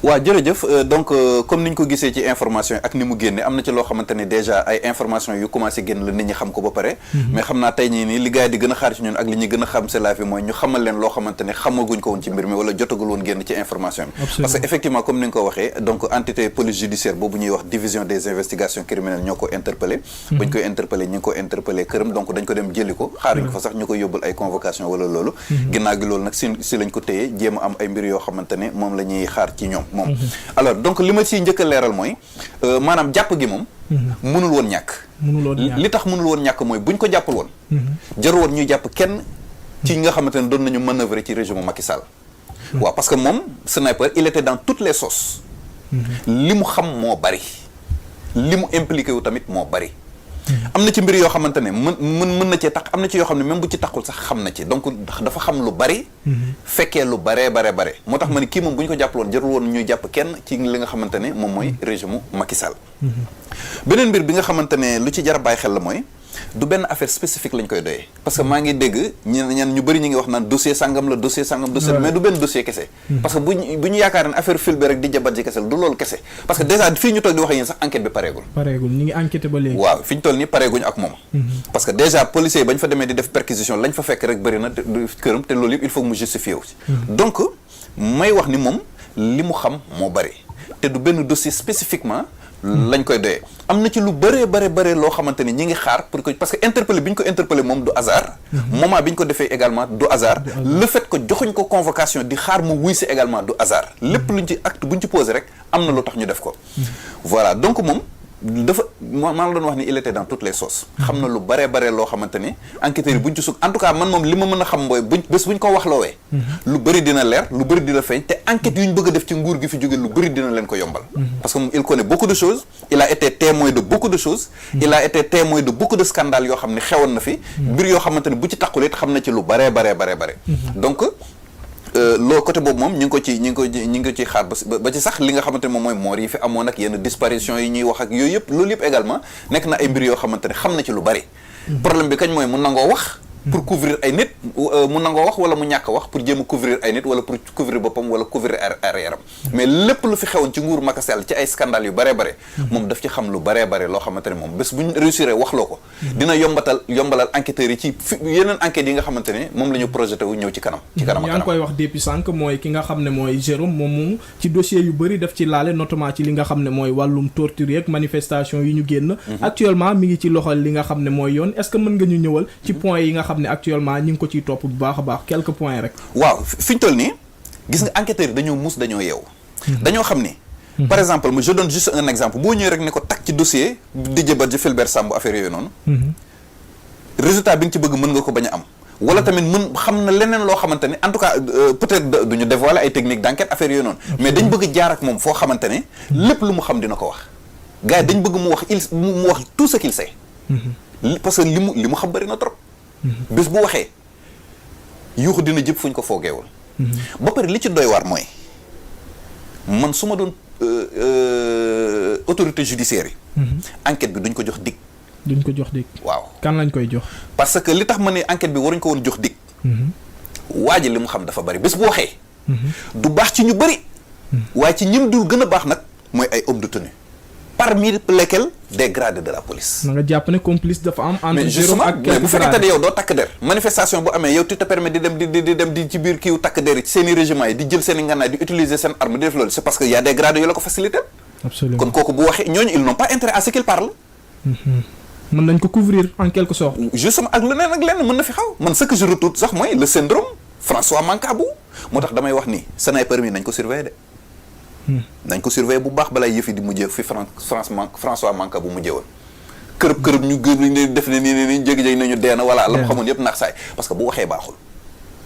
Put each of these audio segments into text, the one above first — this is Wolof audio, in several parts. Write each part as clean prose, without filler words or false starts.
waaw jërëjëf donc comme ni ñu ko gisee ci information yi ak ni mu génne am na ci loo xamante ne déjà ay information yu commencé génn la nit ñi xam ko ba pare mais xam naa tey ñii nii li gars yi di gën a xaar ci ñun ak li ñuy gën a xam c'est la fi mooy ñu xamal leen loo xamante ne xamaguñ ko woon ci mbir mi wala jotagul woon génn ci information bi parce que effectivement comme ni nga ko waxee donc entité police judiciaire boobu ñuy wax division des investigations criminelles ñoo ko interpellé bañ koy interpellé ñu ngi ko interpellé këram donc dañ ko dem jëli ko xaaruñ ko fa sax ñu koy yóbbul ay convocation wala loolu ginnaaw gi loolu nag si lañ ko téyee jéem a am ay mbir yoo xamante ne moom la ñuy xaar ci ñoom moom alors donc li ma ciy njëkk a leeral mooy maanaam jàpp gi moom mënul woon ñàkk li tax mënul woon ñàkk mooy buñ ko jàppal woon jarul woon ñuy jàpp kenn ci nga xamante ne doon nañu manœuvrer ci régime Macky Sall waaw parce que moom sniper il était dans toutes les sauces li mu xam moo bari li mu impliqué wu tamit moo bari am na ci mbir yoo xamante ne mën na cee tax am na ci yoo xam ne même bu ci taxul sax xam na ci donc dafa xam lu bari fekkee lu bare moo tax ma ne kii moom bu ñu ko jàppaloon jarul woon ñuy jàpp kenn ci li nga xamante ne moom mooy régime Macky Sall beneen mbir bi nga xamante ne lu ci jar a bàyyi xel la mooy du benn affaire spécifique lañ koy doyee parce que maa ngi dégg ñan ñu bëri ñu ngi wax naan dossier sangam la dossier sangam dossier mais du benn dossier kese parce que bu ñu yaakaar ne affaire fil bi rek di jabat ji kese la du loolu kese parce que déjà fii ñu toog di wax yéen sax enquête bi pareegul ñu ngi enquêté ba léegi waaw fi ñu toll nii pareeguñu ak moom parce que déjà policiers yi bañ fa demee di def perquisition lañ fa fekk rek bëri na këram te loolu yëpp il faut mu justifier wu donc may wax ni moom li mu xam moo bëri te du benn dossier spécifiquement lañ koy doyee am na ci lu bëree loo xamante ni ñi ngi xaar pour que parce que interpellé bi ñu ko interpellé moom du hasard moment bi ñu ko defee également du hasard le fait que joxuñ ko convocation di xaar mu wuy si également du hasard lépp luñ ci acte buñ ci posé rek am na lu tax ñu def ko voilà donc moom dafa maa la doon wax ni il était dans toutes les sauces xam na lu bëree loo xamante ni enquêteurs yi buñ ci sukk en tout cas man moom li ma mën a xam mooy buñ ko wax loowee lu bëri dina leer lu bëri dina feeñ te enquête yu ñu bëgg a def ci nguur gi fi jóge lu bëri dina leen ko yombal parce que moom il connaît beaucoup de choses il a été témoin de beaucoup de choses il a été témoin de beaucoup de scandales yoo xam ne xewoon na fi mbir yoo xamante ni bu ci taqul it xam na ci lu bëree donc loolu côté boobu moom ñu ngi ko ci xaar ba ci sax li nga xamante ne moom mooy moor yi fi amoon ak yenn disparition yi ñuy wax ak yooyu yëpp loolu yëpp également nekk na ay mbir yoo xamante ne xam na ci lu bari problème bi kañ mooy mu nangoo wax pour couvrir ay nit mu nangoo wax wala mu ñàkk wax pour jéem a couvrir ay nit wala pour couvrir boppam wala couvrir arrière am mais lépp lu fi xewoon ci nguur Macky Sall ci ay scandales yu bare moom daf ci xam lu bare loo xamante ne moom bés bu ñu réussir wax loo ko dina yombalal enquêteurs yi ci yeneen enquêtes yi nga xamante ne moom la ñu projeté wu ñëw ci kanam yaa ngi koy wax depuis sànq mooy ki nga xam ne mooy Jérôme moom ci dossier yu bëri daf ci laale notamment ci li nga xam ne mooy wàllum torture ak manifestation yi ñu génn actuellement mi ngi ci loxol li nga xam ne mooy yoon est-ce que mën nga ñu ñëwal ci point yi nga xam ne actuellement ñu ngi ko ciy topp bu baax a baax quelques points rek waaw fi ñu toll nii gis nga enquêteurs yi dañoo yeew dañoo xam ni par exemple je donne juste un exemple boo ñëwee rek ne ko takk ci dossier Didier Badji Fulbert Sambou affaire yooyu noonu résultat bi nga ci bëgg mën nga ko bañ a am wala tamit xam na leneen loo xamante ne en tout cas peut-être duñu dévoiler ay techniques d'enquête affaire yooyu noonu mais dañ bëgg jaar ak moom foo xamante ne lépp lu mu xam dina ko wax gars yi dañ bëgg mu wax tout ce qu'il sait parce que li mu xam bëri na trop bés bu waxee yuuxu dina jëpp fu ñu ko foogeewul ba pare li ci doy waar mooy man su ma doon autorité judiciaire yi enquête bi duñ ko jox dig waaw kan lañ koy jox parce que li tax ma ne enquête bi waruñ ko woon jox dig waa ji li mu xam dafa bari bés bu waxee du baax ci ñu bari waaye ci ñim dul gën a baax nag mooy ay hommes de tenue parmi lesquels des grades de la police. na nga jàpp ne complice dafa am. entre Jérôme ak mais bu fekkente ne yow doo takk der manifestation bu amee yow tu te permets di dem di ci biir kiiw takk der yi ci seen i régiment yi di jël seen i ngànnaay di utiliser seen arme di def loolu c'est parce que y a des grades yu la ko faciliter. absolument kon kooku bu waxee ñooñu ils n'ont pas intérêt à ce qu'il parle. mën nañ ko couvrir en quelque sorte. justement ak leneen mën na fi xaw man ce que je retourne sax mooy le syndrome François Mancabou moo tax damay wax ni sniper mi nañ ko surveiller de. nañ ko surveiller bu baax balay yëf yi di mujjee fi François Mancabou mujjee woon kërëb ñu gën def ne nii jégi-jégi nañu deena voilà la mu xamoon yëpp nax saay parce que bu waxee baaxul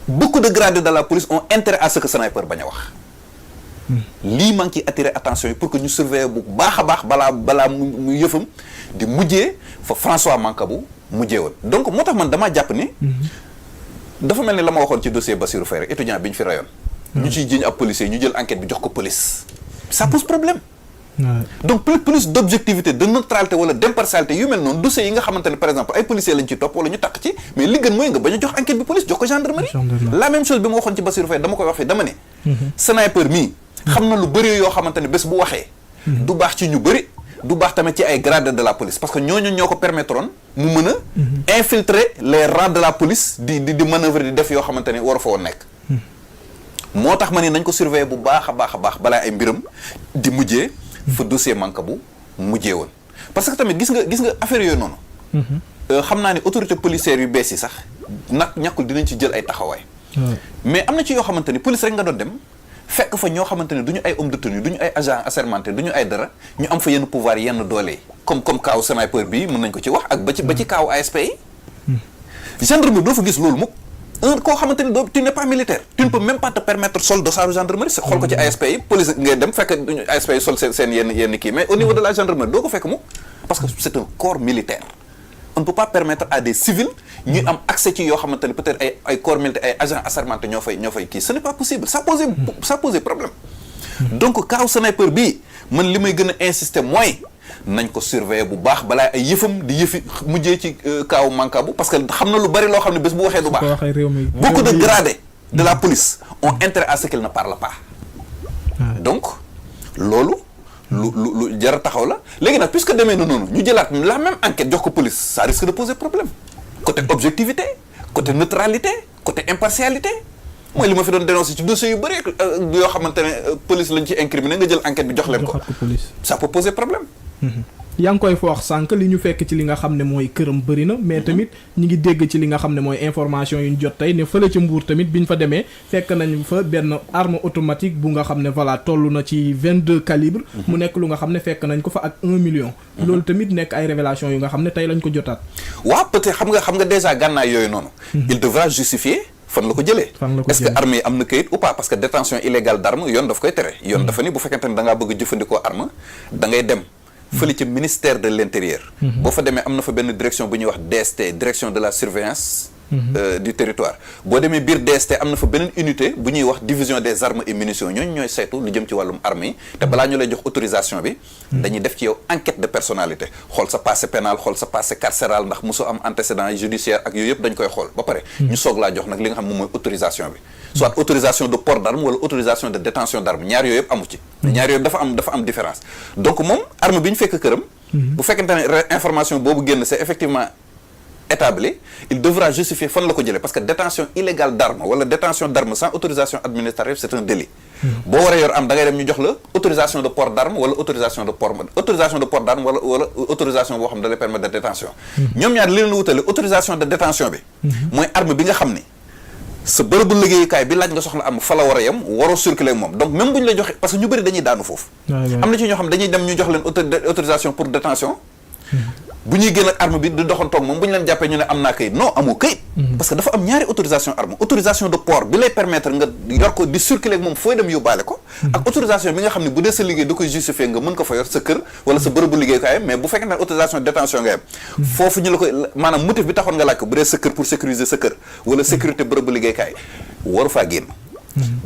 beaucoup de grades de la police ont intérêt à ce que sniper bañ a wax lii maa ngi ciy attirer attention yi pour que ñu surveiller bu baax a baax balaa mu yëfam di mujjee fa François Mancabou mujjee woon donc moo tax man damaa jàpp ni dafa mel ni la ma waxoon ci dossier Bassirou Faye rek étudiant bi ñu fi rayoon ñu ciy jiñ ab policier ñu jël enquête bi jox ko police ça pose problème donc plus d'objectivité de neutralité wala d'impartialité yu mel noonu dossiers yi nga xamante ne par exemple ay policiers lañ ci topp wala ñu takk ci mais li gën mooy nga bañ a jox enquête bi police jox ko gendarmerie la même chose bi ma waxoon ci Bassirou Faye dama koy wax fi dama ne sniper mii xam na lu bëri yoo xamante ne bés bu waxee du baax ci ñu bëri du baax tamit ci ay grades de la police parce que ñooñu ñoo ko permettroon mu mën a infiltrer les rangs de la police di manœuvre di def yoo xamante ne waru fa woon nekk moo tax ma ni nañ ko surveiller bu baax a baax balaa ay mbiram di mujjee fa dossier Mancabou mujjee woon parce que tamit gis nga affaire yooyu noonu xam naa ni autorité policière yu bees yi sax nag ñàkkul dinañ ci jël ay taxawaay mais am na ci yoo xamante ni police rek nga doon dem fekk fa ñoo xamante ne du ñu ay homme de tenue du ñu ay agent assermenté du ñu ay dara ñu am fa yenn pouvoir yenn doole yi comme kaaw sniper bi mën nañ ko ci wax ak ba ci kaaw ASP yi gendarmerie doo fa gis loolu mukk koo xamante ni tu n'es pas militaire tu ne peux même pas te permettre sol dossaaru gendarmerie xool ko ci ASP yi police ngay dem fekk ASP yi sol seen yenn kii mais au niveau de la gendarmerie doo ko fekk mukk parce que c'est un corps militaire on ne peut pas permettre à des civils ñuy am accès ci yoo xamante ni peut-être ay corps militaires ay agents assermentés ñoo fay kii ce n'est pas possible ça pose problème donc kaaw sniper bii man li may gën a insister mooy nañ ko surveiller bu baax balaa ay yëfam di yëfi mujjee ci kaaw Mancabou parce que xam na lu bari loo xam ne bés bu waxee du baax beaucoup de gradés de la police ont intérêt à ce qu'il ne parle pas donc loolu lu jar a taxaw la léegi nag puisque demee na noonu ñu jëlaat la même enquête jox ko police ça risque de poser problème côté objectivité côté neutralité côté impartialité mooy li ma fi doon dénoncer ci dossiers yu bëri yoo xamante ne police lañ ci incriminé nga jël enquête bi jox leen ko ça peut poser problème yaa ngi koy wax sànq li ñu fekk ci li nga xam ne mooy këram bëri na mais tamit ñi ngi dégg ci li nga xam ne mooy information yu ñu jot tey ne fële ci Mbour tamit bi ñu fa demee fekk nañ fa benn arme automatique bu nga xam ne voilà toll na ci 22 calibre mu nekk lu nga xam ne fekk nañ ko fa ak 1 million loolu tamit nekk ay révélation yu nga xam ne tey lañ ko jotaat waaw peut-être xam nga déjà gànnaay yooyu noonu il devra justifier fan la ko jëlee est-ce que arme yi am na këyit ou pas parce que détention illégale d'arme yoon daf koy tere yoon dafa ni bu fekkente ne da ngaa bëgg a jëfandikoo arme da ngay dem fële ci ministère de l'intérieur boo fa demee am na fa benn direction bu ñuy wax DST direction de la surveillance du territoire boo demee biir DST am na fa beneen unité bu ñuy wax division des armes et munitions ñooñu ñooy saytu lu jëm ci wàllum armes yi te balaa ñu lay jox autorisation bi dañuy def ci yow enquête de personnalité xool sa passé pénal xool sa passé carcéral ndax mosoo am antécédent judiciaire ak yooyu yëpp dañ koy xool ba pare ñu soog laa jox nag li nga xam moom mooy autorisation bi soit autorisation de port d'arme wala autorisation de détention d'arme ñaar yooyu yëpp amu ci ñaar yooyu dafa am différence donc moom arme bi ñu fekk këram bu fekkente ne information boobu génn c'est effectivement établi il devra justifier fan la ko jëlee parce que détention illégale d'arme wala détention d'arme sans autorisation administrative c'est un délit boo waree yor am da ngay dem ñu jox la autorisation de port d'arme wala autorisation de port d'arme wala autorisation boo xam da lay permettre de détention ñoom ñaar li leen wutale autorisation de détention bi mooy arme bi nga xam ni sa bërëbu liggéeyukaay bi laaj nga soxla am fa la war a yem waroo circuler moom donc même bu ñu la joxe parce que ñu bëri dañuy daanu foofu am na ci ñoo xam dañuy dem ñu jox leen autorisation pour détention bu ñuy génn ak arme bi di doxantoog moom bu ñu leen jàppee ñu ne am naa kayit non amoo kayit parce que dafa am ñaari autorisation arme autorisation de port bi lay permettre nga yor ko di circuler ak moom fooy dem yóbbaale ko ak autorisation bi nga xam ne bu dee sa liggéey da koy justifier nga mën ko fa yor sa kër wala sa bërëbu liggéeyukaay mais bu fekkee ne autorisation de détention nga yem foofu ñu la koy maanaam motif bi taxoon nga laaj ko bu dee sa kër pour sécuriser sa kër wala sécurité bërëbu liggéeyukaay waru faa génn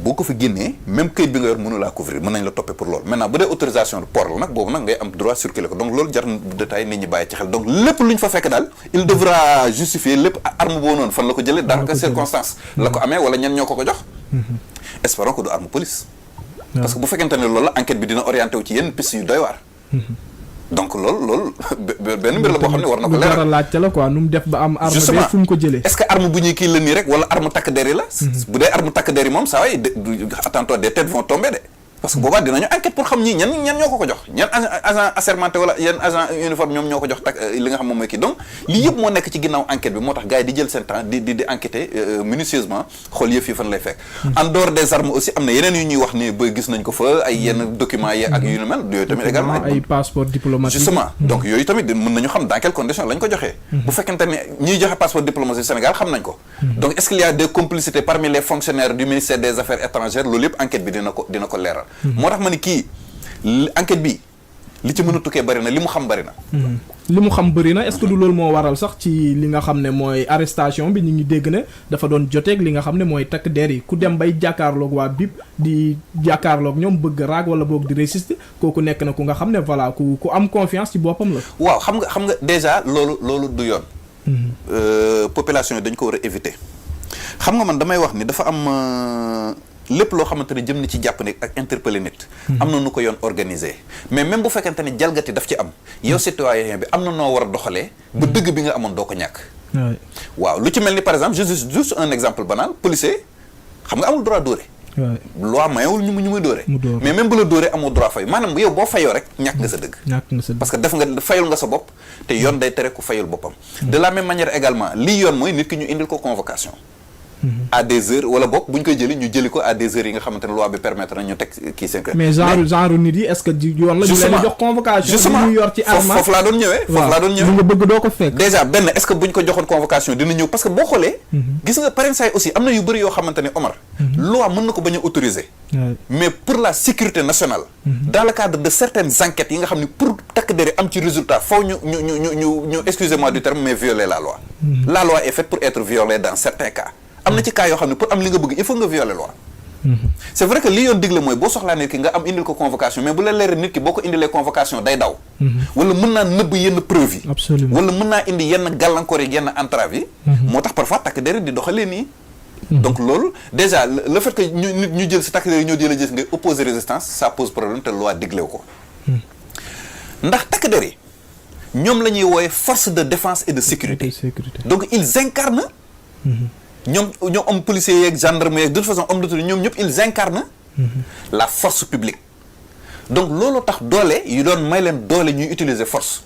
boo ko fi génnee même këyit bi nga yor mënu laa couvrir mën nañ la toppee pour loolu maintenant bu dee autorisation de port la nag boobu nag ngay am droit circuler ko donc loolu jar na détail nit ñi bàyyi ci xel donc lépp lu ñu fa fekk daal il devra justifier lépp arme boobu noonu fan la ko jëlee dans quelle circonstance la ko amee wala ñen ñoo ko jox espérons que du arme police parce que bu fekkente ne loolu la enquête bi dina orienté wu ci yenn piste yu doy waar donc loolu benn mbir la boo xam ne war na ko leeral laajte la quoi nu mu def ba am arme bi fu mu ko jëlee est-ce que arme bu ñuy kii la nii rek wala arme takk der yi la bu dee arme takk der yi moom saa waay attends-toi des têtes vont tomber de parce que boobaa dinañu enquête pour xam ñii ñan ñoo ko jox ñan agent assermenté wala yan agent uniforme ñoom ñoo ko jox tak li nga xam moom mooy kii donc lii yëpp moo nekk ci ginnaaw enquête bi moo tax gars yi di jël seen temps di enquêter minutieusement xool yëf yi fan lay fekk en dehors des armes aussi am na yeneen yu ñuy wax ni ba gis nañ ko fa ay yenn documents yi ak yu nu mel yooyu tamit également ay passeport diplomatique justement donc yooyu tamit mën nañu xam dans quelles conditions lañ ko joxee bu fekkente ne ñiy joxe passeport diplomatique Sénégal xam nañ ko donc est-ce qu'il y a des complicités parmi les fonctionnaires du ministère des affaires étrangères loolu yëpp enquête bi dina ko leeral moo tax ma ni kii enquête bi li ci mën a tukkee bëri na li mu xam bëri na li mu xam bëri na est-ce que du loolu moo waral sax ci li nga xam ne mooy arrestation bi ñu ngi dégg ne dafa doon joteeg li nga xam ne mooy takk der yi ku dem bay jàkkaarloog waa BIP di jàkkaarloog ñoom bëgg raag wala boog di résister kooku nekk na ku nga xam ne voilà ku am confiance ci boppam la waaw xam nga déjà loolu du yoon population yi dañ ko war a éviter xam nga man damay wax ni dafa am lépp loo xamante ne jëm na ci jàpp nit ak interpeller nit. am na nu ko yoon organisé mais même bu fekkente ne jalgati daf ci am yow citoyen bi am na noo war a doxalee ba dëgg bi nga amoon doo ko ñàkk. waaw lu ci mel ni par exemple juste un exemple banal policier xam nga amul droit dóore. loi mayewul ñu muy dóore. mais même bu la dóoree amoo droit fay maanaam yow boo fayoo rek ñàkk nga sa dëgg. parce que def nga fayul nga sa bopp te yoon day tere ku fayul boppam. de la même manière également lii yoon mooy nit ki ñu indil ko convocation. à des heures wala bokk bu ñu koy jëli ñu jëli ko à des heures yi nga xamante ne loi bi permettre na ñu teg kii seen kër. mais genre nit yi est-ce que yoon la ñu leen jox convocation. justement ñu yor ci arma foofu laa doon ñëwee. nga bëgg doo ko fekk. déjà benn est-ce que bu ñu ko joxoon convocation dina ñëw parce que boo xoolee. gis nga parrain saa yi aussi am na yu bëri yoo xamante ne Omar. loi mën na ko bañ a autoriser. mais pour la sécurité nationale. dans le cadre de certaines enquêtes yi nga xam ne pour takk dere am ci résultat faw ñu excusez-moi du terme mais violer la loi. la loi est faite pour être violée dans certains cas. am na ci cas yoo xam ne pour am li nga bëgg il faut nga violer loi. c'est vrai que li yoon digle mooy boo soxlaa nit ki nga am indil ko convocation mais bu la leeree nit ki boo ko indilee convocation day daw. wala mën naa nëbb yenn preuve yi. absolument wala mën naa indi yenn gàllankoor yi yenn entrave yi. moo tax parfois takk dere di doxalee nii. donc loolu déjà le fait que ñu jël si takk dere ñoo jëlee gis ngay opposer résistance ça pose problème te loi diglew ko. ndax takk dere ñoom la ñuy woowe force de défense et de sécurité. donc ils incarnent. ñoom homme policier yeeg gendarme yeeg de toute façon homme d'autorité ñoom ñëpp ils incarnent la force publique donc loolu tax doole yu doon may leen doole ñuy utiliser force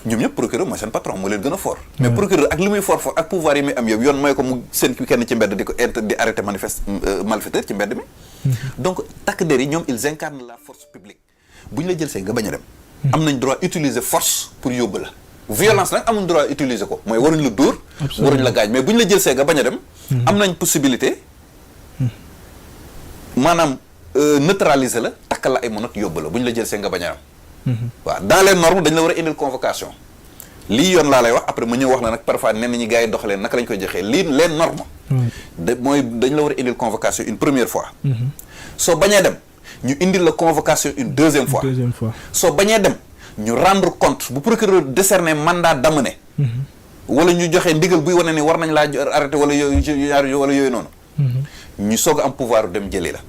ñoom ñëpp procureur mooy seen patron moo leen gën a fort mais procureur ak li muy fort ak pouvoir yi muy am yëpp yoon mooy ko mu seen kenn ci mbedd di arrêter malfaiteur ci mbedd mi donc takk der yi ñoom ils incarnent la force publique bu ñu la jël see nga bañ a dem am nañ droit utiliser force pour yóbbu la violence nag amuñ droit utiliser ko mooy waruñ la dóor waruñ la gaañ mais bu ñu la jël see nga bañ a dem am nañ possibilité maanaam neutraliser la takkal la ay menottes yóbbu la bu ñu la jël see nga bañ a dem waaw dans les normes dañ la war a indil convocation lii yoon laa lay wax après ma ñëw wax la nag parfois nen ñi gars yi doxalee naka lañ koy joxee lii les normes mooy dañ la war a indil convocation une première fois soo bañee dem ñu indil la convocation une deuxième fois soo bañee dem ñu rendre compte bu procureur décerner mandat d'amener wala ñu joxe ndigal buy wane ni war nañ laa arrêté wala yooyu noonu ñu soog a am pouvoir dem jëli la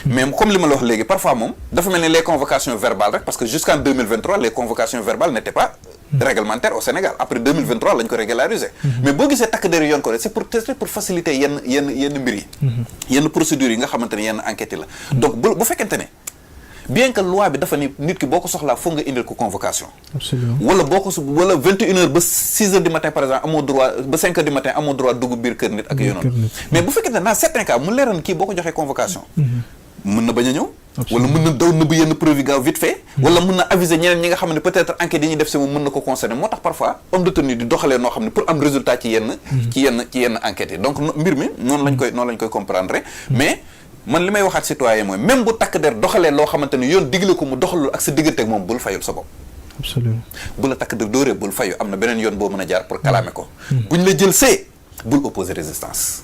mais comme li ma la wax léegi parfois moom dafa mel ni les convocations verbales rek parce que jusqu'en 2023 les convocations verbales n'étaient pas réglementaires au Sénégal après 2023 lañ ko régulariser mais boo gisee takk der yoon ko rek c'est pour faciliter yenn mbir yi yenn procédures yi nga xamante ne yenn enquêtes yi la donc bu fekkente ne bien que loi bi dafa ni nit ki boo ko soxlaa foog nga indil ko convocation. absolument wala boo ko wala 21h ba 6h du matin par exemple amoo droit ba 5h du matin amoo droit dugg biir kër nit ak yooyu noonu mais bu fekkee ne dans certains cas mu leeral kii boo ko joxee convocation. mën na bañ a ñëw. wala mën na daw nëbb yenn preuve yi gaaw vite fait. wala mën na aviser ñeneen ñi nga xam ne peut-être enquête yi ñuy def si moom mën na ko concerner moo tax parfois homme de tenue di doxalee noo xam ne pour am résultat ci yenn. ci yenn enquêtes yi donc mbir mi noonu lañ koy comprendre mais. man li may waxaat citoyen mooy même bu takk der doxalee loo xamante ni yoon digle ko mu doxalul ak sa diggante ak moom bul fayul sa bopp. absolument bu la takk der dóoree bul fayu am na beneen yoon boo mën a jaar pour kalaame ko. buñ la jël see bul opposer résistance.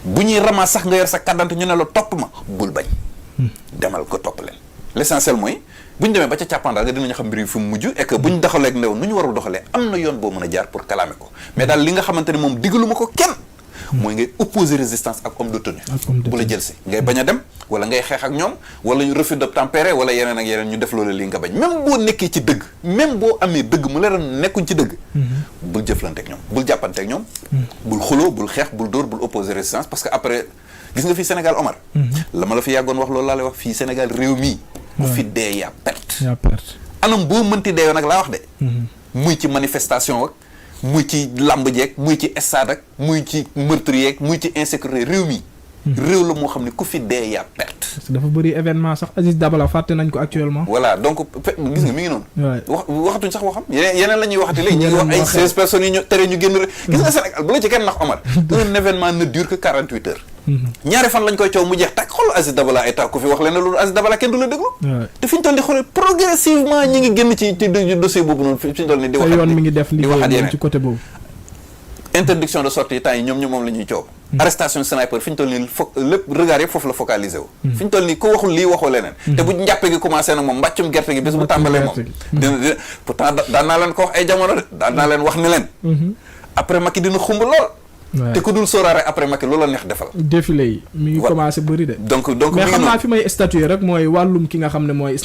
bu ñuy ramas sax nga yor sa carte d'identité ñu ne la topp ma bul bañ. demal ko topp leen. l'essentiel mooy bu ñu demee ba ca càppandaal nga dinañu xam mbir yi fu mu mujj et que bu ñu doxalee ak ndew nu ñu warul doxalee am na yoon boo mën a jaar pour kalaame ko mais daal li nga xamante ne moom digaluma ko kenn. mooy ngay opposer résistance ak homme de tenue bu la jël si ngay bañ a dem wala ngay xeex ak ñoom wala ñu refus d'obtempérer wala yeneen ak yeneen ñu def loolu li nga bañ même boo nekkee ci dëgg même boo amee dëgg mu leeral nekkuñ ci dëgg bul jëflante ak ñoom bul jàppante ak ñoom bul xuloo bul xeex bul dóor bul opposer résistance parce que après gis nga fii Sénégal Omar la ma la fi yàggoon wax loolu laa lay wax fii Sénégal réew mii ku fi dee yaa perte anam boo mënti deewee nag laa wax de muy ci manifestation ak muy ci lamb jeeg muy ci stade ak muy ci meurtre yeeg muy ci insécurité réew mi réew la moo xam ne ku fi dee yaa perte. parce que dafa bëri événement sax Aziz Dabala fàtte nañ ko actuellement. voilà donc gis nga mi ngi noonu. waxatuñ sax waxam yeneen la ñuy waxati léegi. ñu ngi wax ay 16 personnes yi ñu tere ñu génn rek. gis nga Sénégal bu la ci kenn nax Omar. un événement ne dure que 48 heures. ñaari fan lañ koy coow mu jeex tàkk xool Aziz Dabala ay tax ku fi wax leen loolu Aziz Dabala kenn du la déglu. te fi ñu toll nii xool progressivement ñi ngi génn ci dossier boobu noonu fi ñu toll nii. di waxaat yoon mi ngi def liggéey ci côté boobu. interdiction de sortie temps yi ñoom moom la ñuy coow. arrestation sniper fi ñu toll nii lépp regard yëpp foofu la focalisé wu. fi ñu toll nii ku waxul lii waxoo leneen. te bu njàppe gi commencé nag moom mbàccum gerte gi bés bu tàmbalee moom. dina pourtant daan naa leen ko wax ay jamono de daan naa leen wax ni leen. après Macky dina xumb lool. te ku dul sóoraale après Macky loola neex defal. défilé yi mi ngi commencé bëri de. donc mais xam naa fi may statuer rek mooy wàllum ki nga xam ne mooy